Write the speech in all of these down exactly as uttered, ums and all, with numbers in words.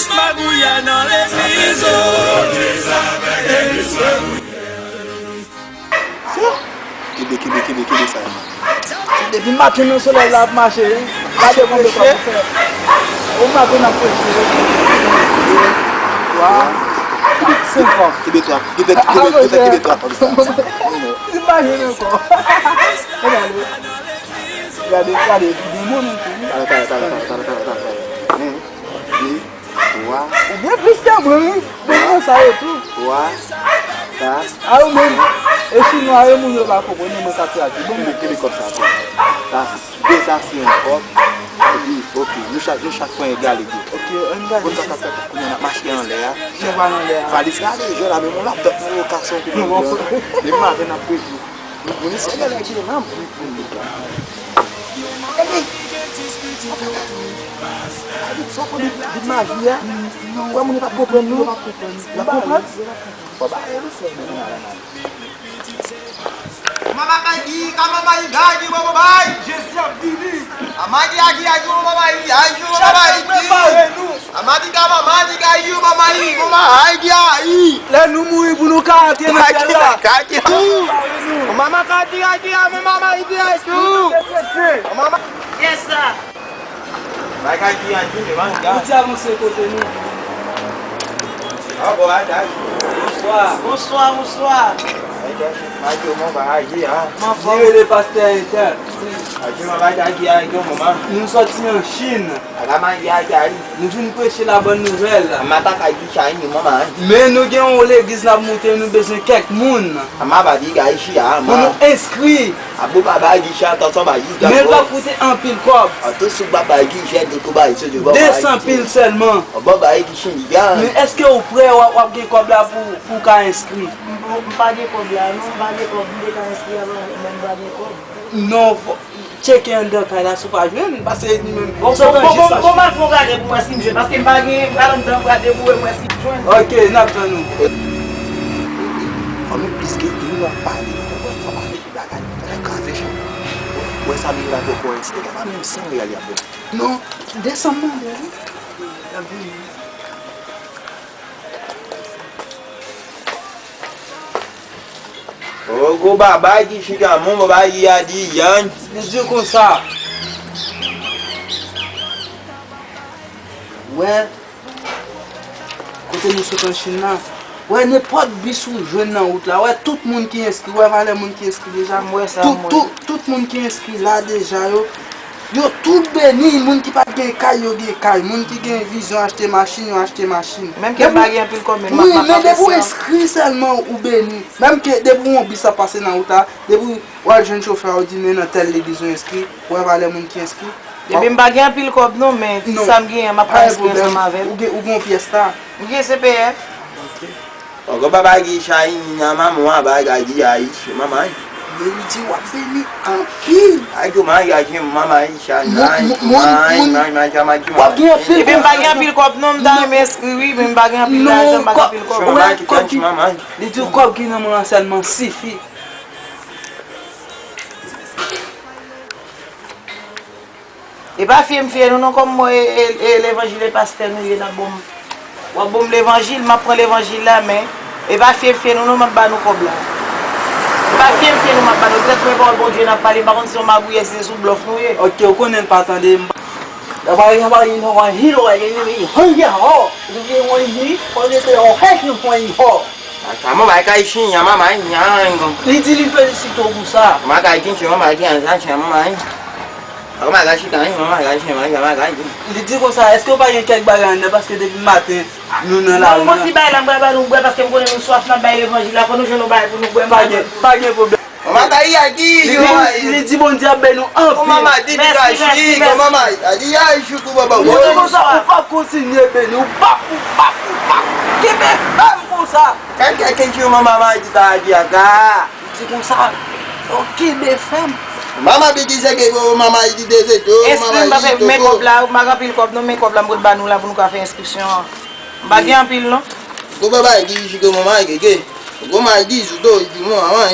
Magouya nan legliz, o. Kenbe, kenbe, kenbe, kenbe sa. Depi maten nan solèy la ap mache, wi. Gade konbyen fwa pou fè. Yon maten n ap preche. Twa, kat, senk fwa. Kenbe twa, kenbe, kenbe, kenbe, kenbe twa. Imajine ankò. Gade, gade, gade, de moun tou, wi. Talè, talè, talè. Twa. Ou gen plis ke mwen, wi. Bon, mwen sa yo tou. Twa. Kat. A yo menm. E chinwa yo, moun yo pa konprann, men mwen ka tradui. Bon, kenbe, kenbe kòb sa tou. Sa, de sa se yon kòb. Epi, ok, nou chak, nou chak pran egale de. Ok, ann gade. Bon, sa, sa, sa, kounye a n ap mache anlè a. Nou pral anlè a. Valiz la deja la, men yon laptop nan lokasyon pou nou pran. Depi maten n ap preche. Moun isit genlè gen nanm. Gade. Gade sa pou di, di maji a. Ou wè moun yo pa t konprann nou. Yo pa t konprann. Fò ba yo nou fè menm la, la, la. Mama Kaki, ka mama Igagi, mama bai. Jezi ap vini. Amagi, agi, agi, mama Igagi, mama Igagi. Amadi, ka mama Igagi, mama Igagi, mama Igagi. Lè nou mouri pou nou ka antre nan syèl la. Kaki, kaki. Mama Kaki, kaki, mama Igagi. Mama. Yes, sir. Bagay ki an di, men bagay. Nou ti avanse kote nou. Ah, bon, bagay. Bonswa. Bonswa, bonswa. Bagay, bagay, bon, bagay, ah. Mwen fò. Li rele pastè Etèn. Bagay, bagay, bagay, bon, manman. Nou sòti an Chin. Bagay, bagay, bagay. Nou vin preche la bòn nouvèl. Mata kay ki chay ni manman. Men nou gen yon legliz n ap moute, nou bezwen kèk moun. Ama ba di gay chi a, pou nou enskri. Abo baba Guichard, atansan ba Guichard. Men l p ap koute anpil kòb. Atansan baba Guichard, de ko ba iso de baba. De san pil sèlman. Baba Guichard, li a. Men èske ou prè w ap, w ap gen kòb la pou, pou w ka enskri? M pa gen kòb la, non, m pa gen kòb, m te ka enskri avan, men m pa gen kòb. Non, fò, tcheke anndan kay la si w pa jwenn, paske li menm, bon, bon, bon, bon, m al fè yon gade pou m wè si m jwenn, paske m pa gen, m pral anndan, m pral deboure, m wè si m jwenn. Ok, n ap tann ou. Fanmi plis gen, gen yon ap pale, fò pale. Bagay, bagay kraze chan. Ou wè sa, li la poko enspire pa menm san reyal y ap bon. Non, desann mande wi. Y ap vini. Oh, gwo baba ki chita mon baba ki a di yan. Li di konsa. Wè. Kote nou sot an Chin la, wè nenpòt bis ou jwenn nan wout la, wè tout moun ki enskri, wè valè moun ki enskri deja. M wè sa, tout, m wè. Tout, tout moun ki enskri la deja yo, yo tout beni, moun ki pa t gen kay, yo gen kay, moun ki gen vizyon achte machin, yo achte machin. Menm ke m pa gen anpil kòb, men m ap, m ap, wi, men depi w enskri sèlman, ou beni. Menm ke depi yon bis ap pase nan wout la, depi w al jwenn chofè a, ou di, men nan tèl legliz ou enskri, ou wè valè moun ki enskri. Epi m pa gen anpil kòb non, men sa m genyen, m ap ka enskri ansanm avè l. Ou gen, ou gen yon pyès la? M gen C P F. Ok. Poko baba Guichard, nan manman an, bagay di a ichi, manman. Men li di w ap beni anpil. Ay, yo, manman, ay, manman, ay, chan, ay, ay, ay, ay, w ap gen anpil kòb. Epi m pa gen anpil kòb non, m ta renmen enskri wi, men m pa gen anpil lajan, m pa gen anpil kòb. Manman ki tann ti manman. Li di w kòb ki nan men w lan sèlman sifi. E pa fye m fye nou non, kòm mwen e, e, e levanjil e pastè nou ye, n ap bon m, w ap bon m levanjil, m ap pran levanjil la, men e pa fye m fye nou non, m ap ba nou kòb la. E pa fye m fye nou, m ap ba nou. Petèt se pawòl Bondye n ap pale, m pa konn si se yon magouyè, si se sou blòf nou ye. Ok, ou konnen n pa tande m. Li di li felisite w pou sa. Li di konsa, èske w pa gen kèk bagay anndan, paske depi maten nou nan lari an. Bon, bon ti bagay la, m pral ba nou bwè, paske m konnen nou swaf, n ap bay levanjil la, fò nou jwenn yon bagay pou nou bwè. Pa gen, pa gen pwoblèm. Mama Kayaki, li di, li di Bondye ap beni w anpil. Mama di di kashi, mama di ay choukou baba. Li di konsa, ou p ap kontinye beni, ou p ap, ou p ap, ou p ap. Kenbe fèm konsa. Kèk, kèk, kèk jou mama di ta di aga. Li di konsa, yo kenbe fèm. Mama bigi se ke mama di deze to, mama di to. Men kòb la, m pa gen anpil kòb non, men kòb la m pot ba nou la pou nou ka fè enskripsyon an. M pa gen anpil non. Kou baba di choukou mama gege. Kou mama di zuto, di mama.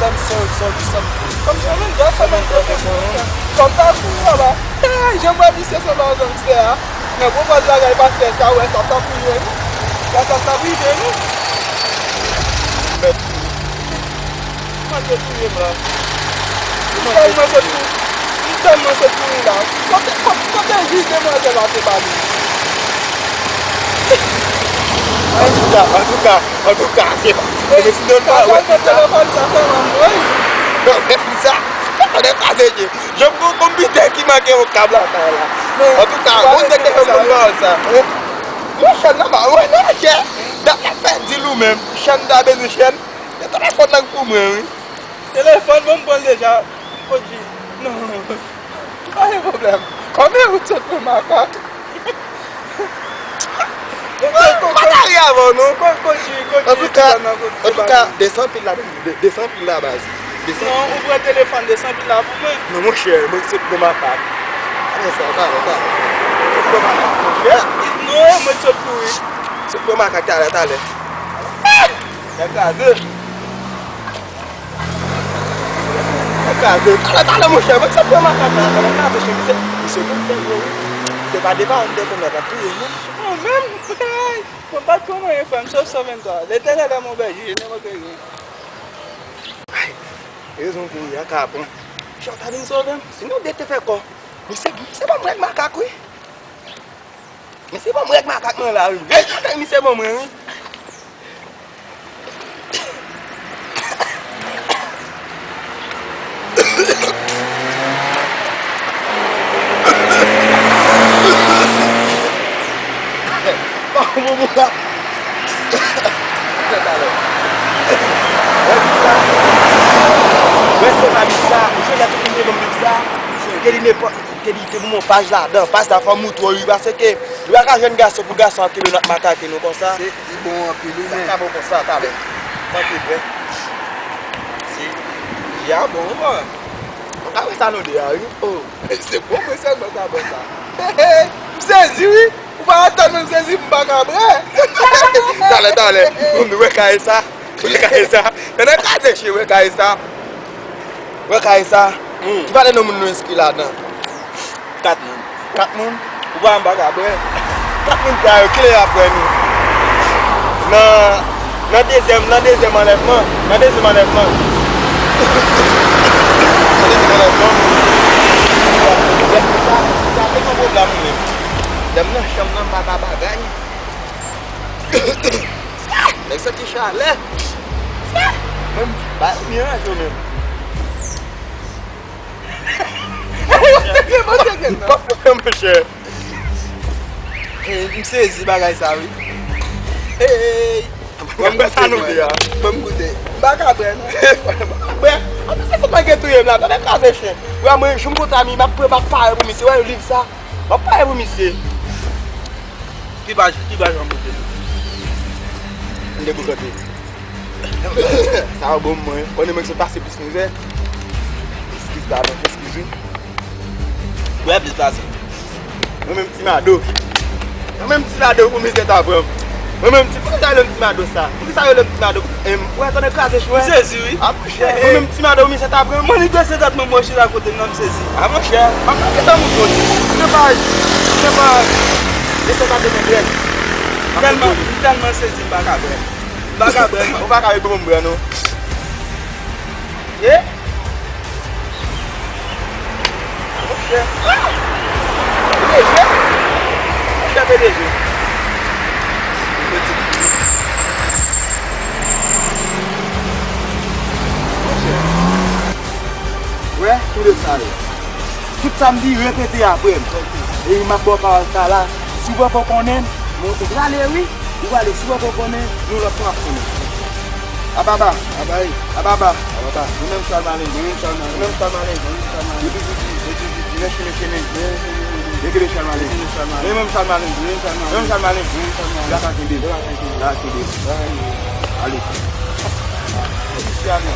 Sèm sèm sèm sèm. Kòm sèm dwa sèm dwa. Kòm sa kouri anba. Jan m wè misye sanble yon gangstè a. Nan gwo pòz bagay pastè sa, ou wè sa, sa kouri wi. Sa, sa, sa prive wi. Mèt. Ou manke touye m la. M tèlman sot kouri. M tèlman sot kouri la. Kote, kote, kote jij demwazèl la te ba li? Antouka, antouka, antouka, se pa. Se mesi don pa wè sa. Telefòn sa fè manm wi. Non, men fi sa. Fè konnen pa se je. Jan pou konpitè ki manke yon kab lakay la. Antouka, ou te te fè moun ba sa. Monchè, nan ba, wè, non, chè. Dat la fè di l ou menm. Chèn ta bezwen chèn. Se telefòn nan pou mwen, wi. Telefòn, bon, m pran l deja. Kot ji? Non. Pa gen pwoblèm. Kòman ou t sot pran makak? Mwen pa ta ri avè w, non. Kot, kot ji, kot ji? Antouka, telefòn nan, kot antouka, desann pil la, de-, desann pil la, baz. Desann. Non, ou pran telefòn, desann pil la pou mwen. Non, monchè, mwen sot pran makak. Talè sa, talè, talè. Sot pran makak, monchè. Non, mwen sot kouri. Sot pran makak, talè, talè. Nèg kraze. Nèg kraze. Talè, talè, monchè, mwen sot pran makak la, talè, kraze, chè, misye, misye gangstè vre, wi. Se pa devan m te konn ap touye moun. Mwen menm, bagay. Mwen pa t konn anyen, frè m, sof san venntwa. L'Éternel est mon berger, je n'ai rien. Ay, rezon pou ou, a ka pran. Chè, w ta vin sove m. Sinon, w te fè kò. Misye, misye ban m règ makak, wi. Misye ban m règ makak nan lari. Règ makak, misye ban mwen, wi. Wè se pa bib sa, ou jwenn lè tout moun te ban m bib sa, ke li nenpòt, ke li te pou mwen paj ladan, paj sa fò m moutre w wi, paske li pa ka jwenn gason pou gason ap kenbe nòt makak nou konsa. Se li bon anpil wi men. Sa bon konsa talè. Tanki frè. Si, ya bon wi. Mwen ka wè sa nou de a wi. Oh, se bon mwen sèlman ka bwè sa. M sezi wi. Ou pa atann mwen m sezi m pa ka bwè. Talè, talè. Ou wè kay sa? Wè kay sa? Tande kraze chen, wè kay sa? Wè kay sa? Hmm. Ki valè non moun nou enskri ladan? Kat moun. Kat moun? Ou pa m pa ka bwè. Kat moun sa yo, kilè y ap bwè nou? Nan, nan dezyèm, nan dezyèm anlèvman. Nan dezyèm anlèvman. Nan dezyèm anlèvman. Sa, sa te yon pwoblèm menm. Lè m nan chanm nan, m pa ka bagay. Nèg santi chalè. Menm, ba, mi ranje menm. Monchè. M sezi bagay sa wi. Hey. Ban m goute, ban m goute. M pa ka bwè non. Bwè. Ann se sot manke touye m la. Tande kraze chen. Wè mwen jou m kontre a mi, m ap pran, m ap pare pou misye. Wè liv sa. M ap pare pou misye. Ki paj, ki paj an boute? M deboukante. Sa yo bon mwen. Konnen mwen ki sot pase plis mizè. Eskiz pa non, eskiz wi. Bwè plis pase. Mwen menm ti mado. Mwen menm ti mado pou misye ta pran m. Mwen menm ti, poukisa yo rele m ti mado sa? Poukisa yo rele m ti mado? Em, wè, tande kraze chen. M sezi wi. A monchè, mwen menm ti mado misye ta pran m. Mwen li dwe se dat mwen mwen chita kote m nan m sezi. A monchè, m ap nan gentan mouton. Se pa, se pa, e se pa de mwen drèd. Tèlman, m tèlman sezi m pa ka bwè. M pa ka bwè. Ou pa ka bwè pou m bwè non. Ye? Monchè. Ah! P D G? Monchè P D G. Monchè. Wè, tou de sa yo. Tout sa m di, repete apre m. E m ap ba w pawòl sa la. Si w poko konnen, men ou prale wi. Ou prale, si w poko konnen, yon lòt fwa w ap konnen. Ababa. Abay. Ababa. Ababa. Mwen menm Chalmalin. Mwen menm Chalmalin. Mwen menm Chalmalin. Mwen toujou di. Mwen toujou di. Mèsi, mèsi, mèsi. Mwen kenbe Chalmalin. Mwen menm Chalmalin. Mwen menm Chalmalin. Mwen menm Chalmalin. Mwen menm Chalmalin. Yo pa ka kenbe. Yo pa ka kenbe. Yo pa ka kenbe. Ale. Mèsi, ale.